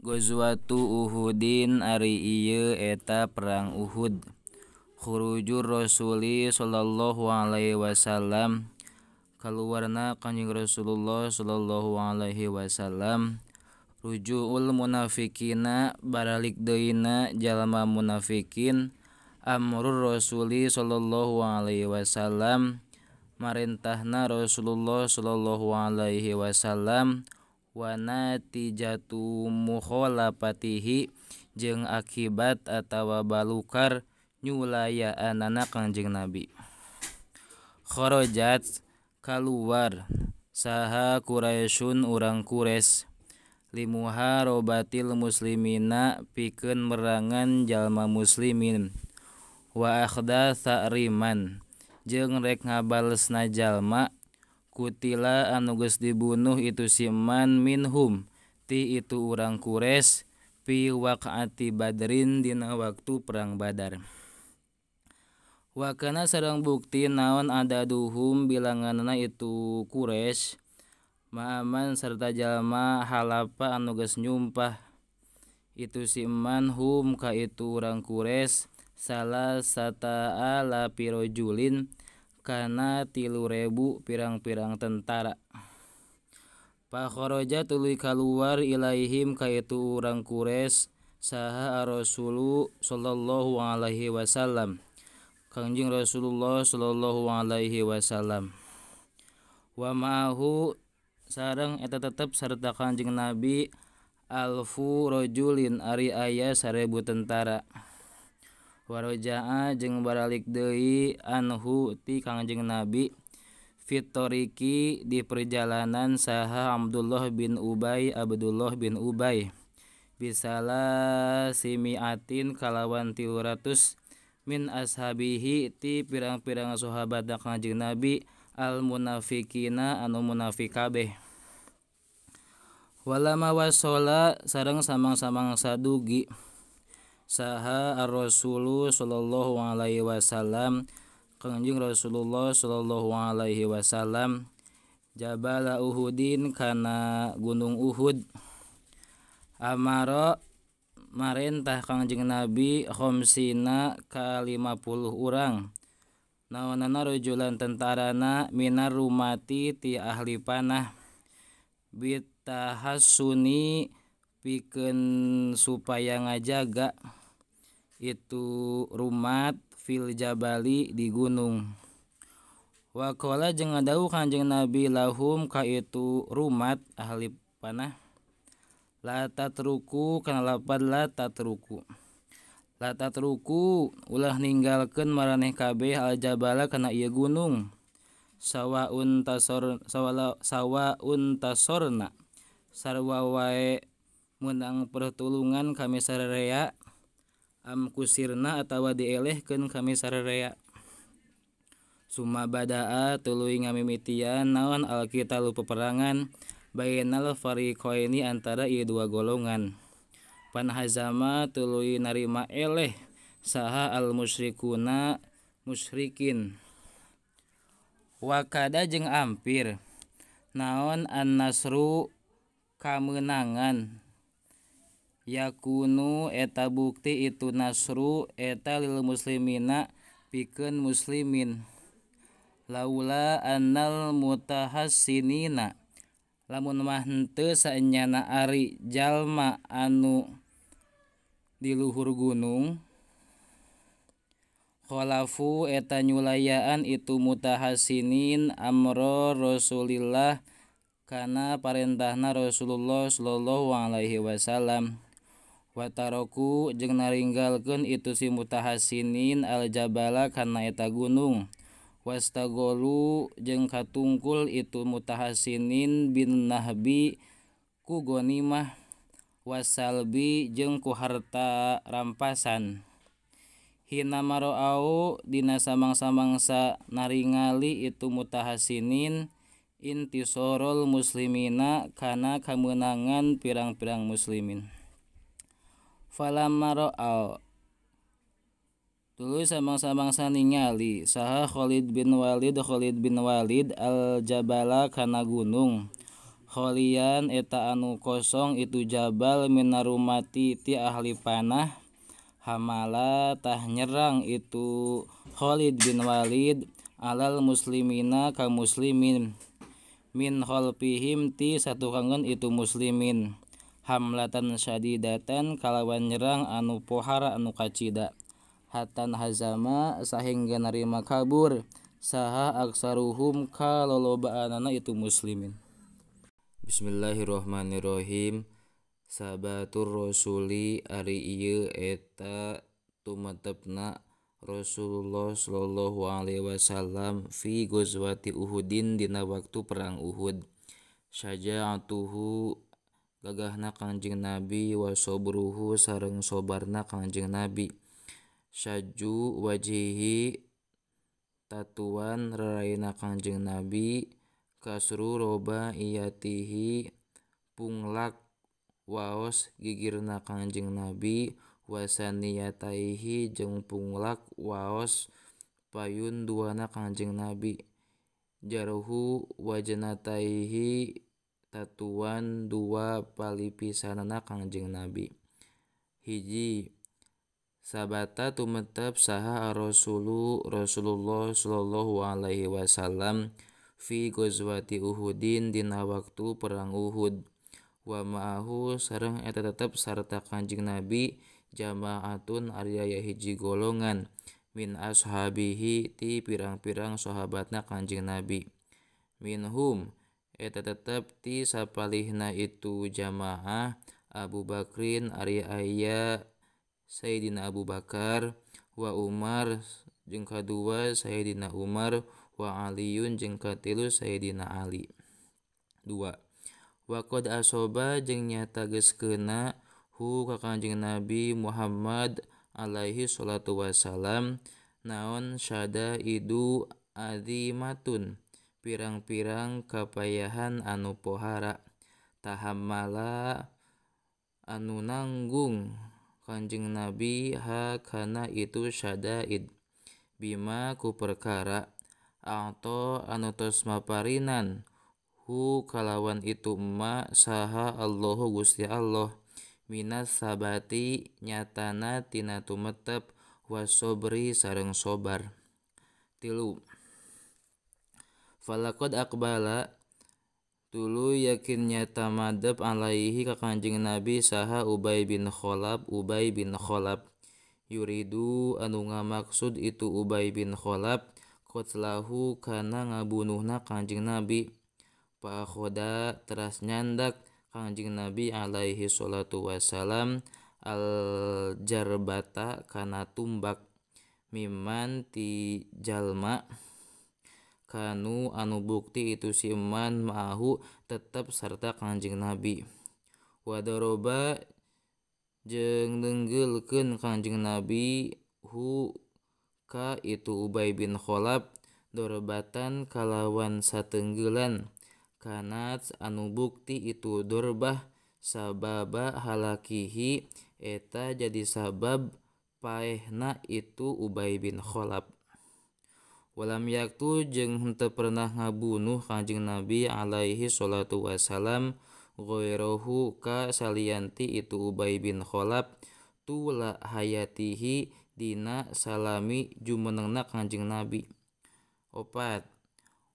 Ghazwatu Uhudin ari ieu eta perang Uhud. Khurujur Rasuli sallallahu alaihi wasallam kaluarna Kanjeng Rasulullah sallallahu alaihi wasallam rujuul munafikina baralik deuna jalma munafikin amrur Rasuli sallallahu alaihi wasallam marentahna Rasulullah sallallahu alaihi wasallam wa natijatu mukhalafatihi jeung akibat atawa balukar nyulayaanana Kanjeng Nabi. Kharajat kaluar saha Quraisyun urang Quraisy limuharobatil muslimina pikeun merangan jalma muslimin wa akhda sa'riman jeung rek ngabalesna jalma kutila anu geus dibunuh itu si man minhum ti itu urang Quraisy fi waqati Badrin dina waktu perang Badar. Wa kana sareng bukti naon adaduhum bilanganna itu Quraisy ma'aman serta jalma halafa anu geus nyumpah itu si man hum ka itu urang Quraisy salah sata ala pirojulin kana 3.000 pirang-pirang tentara. Pakharaja tuluy kaluar ilaihim ka itu urang Quraisy saha Rasulu sallallahu alaihi wasallam Kangjeng Rasulullah sallallahu alaihi wasallam wa ma'ahu sareng eta tetep sarta Kanjeng Nabi alfu rajulin ari aya 1.000 tentara. Warojaa jeung baralik deui anhu ti Kangjeng Nabi fitoriki di perjalanan saha Abdullah bin Ubay Abdullah bin Ubay bisala simiatin kalawan 300 min ashabihi ti pirang-pirang sahabat Kangjeng Nabi al munafikina anu munafik kabeh. Walama wasola sareng samang-samang sadugi saha ar-rasulu sallallahu alaihi wasallam Kangjeng Rasulullah sallallahu alaihi wasallam jabala Uhudin kana gunung Uhud amara marentah Kangjeng Nabi khamsina ka 50 urang naonana rajulan tentarana minar rumati ti ahli panah bitahassuni pikeun supaya ngajaga itu rumat fil jabali di gunung. Wa qala jeung ngadawuh Kanjeng Nabi lahum ka itu rumat ahli panah la tatruku kana lapad la tatruku la tatruku ulah ninggalkeun maraneh kabeh al jabala kana ieu gunung sawaun tasor sawala sawaun tasorna sarua wae meunang pertulungan kami sararea am kusirna atawa dielehkeun kami sararea. Summa badaa tuluy ngamimitian naon alqitalu peperangan bainal fariqaini antara ieu dua golongan. Panhazama tuluy narima eleh saha al musyrikuna musyrikin. Wakada jeung ampir naon an-nasru kamenangan yakunu eta bukti itu nasru eta lil muslimina pikeun muslimin laula annal mutahassinina lamun mah henteu saenyana ari jalma anu di luhur gunung khalafu eta nyulayaan itu mutahassinin amro Rasulillah kana parentahna Rasulullah sallallahu alaihi wasallam wataroku jeung naringgalkeun itu si mutahassinin al jabala kana eta gunung wastagolu jeung katungkul itu mutahassinin bin nahbi ku ghanimah wasalbi jeung ku harta rampasan hina maroau dina samang-samangsa naringali itu mutahassinin intisorul muslimina kana kamenangan pirang-pirang muslimin. Falamma ra'au tuluy samang-samangsa ningali saha Khalid bin Walid Khalid bin Walid al jabala kana gunung Kholian eta anu kosong itu jabal minarumati ti ahli panah. Hamala tah nyerang itu Khalid bin Walid alal muslimina ka muslimin min khalfihim ti satukangeun itu muslimin hamlatan syadidatan kalawan nyerang anu pohara anu kacida hatan hazama sahingga narima kabur saha aksaruhum ka lolobaanana itu muslimin. Bismillahirrahmanirrahim. Sabatur rasuli ari ieu eta tumetepna Rasulullah sallallahu alaihi wasallam fi ghazwati Uhudin dina waktu perang Uhud. Syaja'atuhu gagahna Kangjeng Nabi wa sabruhu sareng sobarna Kangjeng Nabi. Syaju wajhihi tatuan raraina Kangjeng Nabi kasru roba iyatihi punglak waos gigirna Kangjeng Nabi wasaniyataihi jeung punglak waos payun duana Kangjeng Nabi jaruhu wajanataihi tatuan dua palipisanana Kangjeng Nabi. Hiji sabata tumetep saha ar-rasulu Rasulullah sallallahu alaihi wasallam fi ghazwati Uhudin dina waktu perang Uhud wa ma'ahu sareng eta tetep sarta Kangjeng Nabi jamaatun ari aya hiji golongan min ashabihi ti pirang-pirang sahabatna Kangjeng Nabi. Minhum eta tetep ti sapalihna itu jamaah Abu Bakrin ari aya Sayyidina Abu Bakar wa Umar jeung kadua Sayyidina Umar wa Aliyun jeung katilu Sayyidina Ali. 2. Wa qad asoba jeung nyata geus keuna hu ka Kangjeng Nabi Muhammad alaihi salatu wasalam naon syadaidu azimatun pirang-pirang kapayahan anu pohara tahammala anu nanggung Kangjeng Nabi ha kana itu syadaid bima ku perkara atau anu tos maparinan hu kalawan itu emma saha Allahu Gusti Allah minas sabati nyatana tina tumetep wasobri sareng sobar. 3. Falaqad aqbala tuluy yakin nyata madep alaihi ka Kangjeng Nabi saha Ubay bin Khalaf Ubay bin Khalaf yuridu anu ngamaksud itu Ubay bin Khalaf qatlahu kana ngabunuhna Kangjeng Nabi. Fa akhoda teras nyandak Kangjeng Nabi alaihi salatu wasalam al jarbata kana tumbak mimman ti jalma kanu anu bukti itu si man ma'ahu tetep sarta Kangjeng Nabi. Wa daroba jeung neunggeulkeun Kangjeng Nabi hu ka itu Ubay bin Khalaf dorbatan kalawan satenggeulan kanat anu bukti itu dorbah sababa halakihi eta jadi sabab paehna itu Ubay bin Khalaf. Walam yaktu jeung henteu pernah ngabunuh Kangjeng Nabi alaihi salatu wasalam ghairahu ka salianti itu Ubay bin Khalaf tula hayatihi dina salami jumenengna Kangjeng Nabi. 4.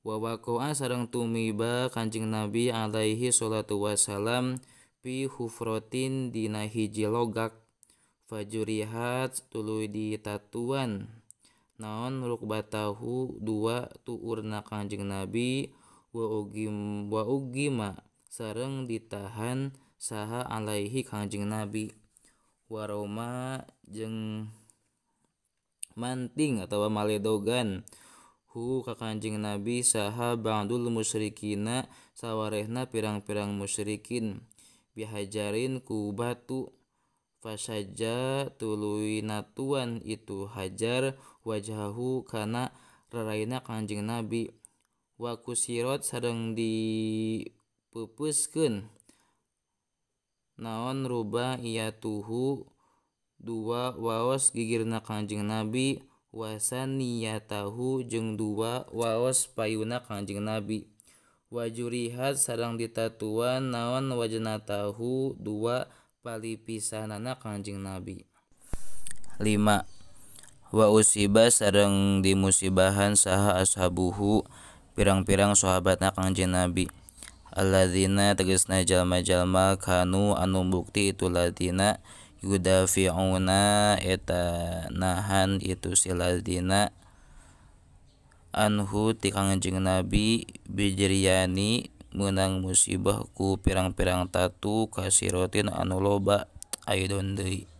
Wa waqa'a sareng tumiba Kangjeng Nabi alaihi salatu wasalam fi hufratin dina hiji logak fajurihat tuluy ditatuan naon rukbatahu dua tuurna Kangjeng Nabi wa ugima sareng ditahan saha alaihi Kangjeng Nabi. Waroma jeung manting atawa maledogan hu ka Kangjeng Nabi saha ba'dul musyrikina sawarehna pirang-pirang musyrikin bihajarin ku batu fasaja tuluy natuan itu hajar wajhahu kana raraina Kangjeng Nabi wa kusirat sareng dipepeuskeun naon ruba iyatuhu dua waos gigirna Kangjeng Nabi wasaniyatahu jeung dua waos payuna Kangjeng Nabi. Wa jurihat sareng ditatuan naon wajnatahu dua palipisanana Kangjeng Nabi. 5. Wa usiba sareng dimusibahan saha ashabuhu pirang-pirang sahabatna Kangjeng Nabi. Alladzina tegasna jalma-jalma kanu anu bukti itu ladzina yudafi'una eta nahan itu si ladzina anhu ti Kangjeng Nabi bijriyani meunang musibah ku pirang-pirang tatu kasiratin anu loba aidon deui.